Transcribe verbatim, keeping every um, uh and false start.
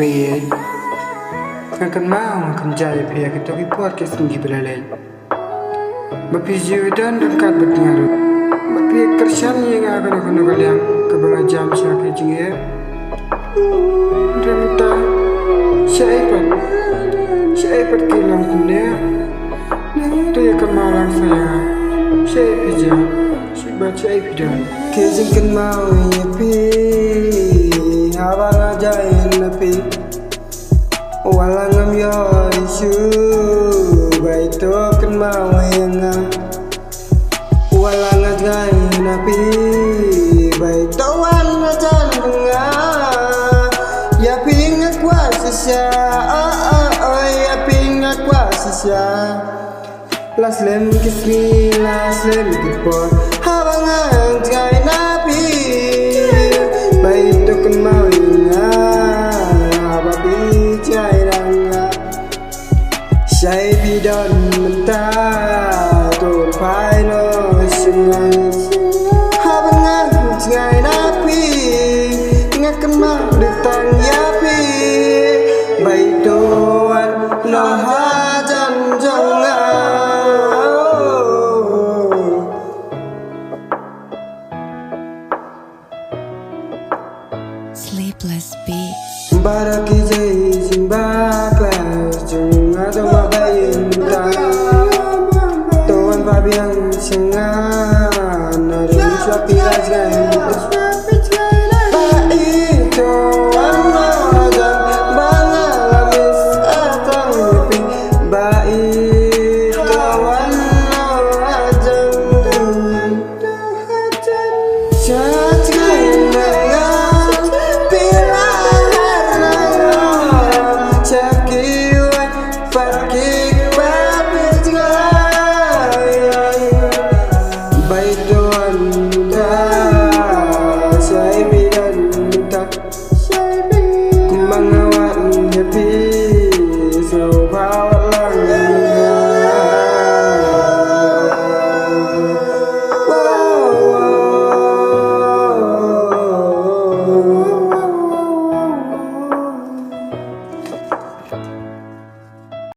Phi, nga kynmaw nga kynjah ïa phi ha kito ki por ki sngi kiba la leit. Ba phi ju don ryngkat bad nga ruh. Ba phi kyrshan ïa nga kano kano ka liang kaba nga jam sha ka jingeh. Hynrei mynta shaei pat, shaei pat ki long kumne. To ïa kynmaw lang sa ïa nga. Shaei phi jia, shaei bad shaei phi don. Ki jingkynmaw ïa phi haba nga jia na phi. Wat la ngam ïoh issue, ba ito kynmaw ïa nga. Wat la nga jngai na phi, ba ito wan hajan nga. Ïa phi nga kwah shisha, oh oh oh, ïa phi nga kwah shisha. La slem ki sngi, la slem ki por, haba nga jngai na phi, ba ito kynmaw ïa nga, haba phi jngai na nga. Shaei phi don mynta, to phai noh sha nga. Haba nga jngai na phi, nga kynmaw tang ïa phi, ba ito wan noh hajan jong nga. Sleepless Beats. Baroh ki jingïaseng bakla jong nga, to ma ba ïa mynta, to wan ba biang sha nga.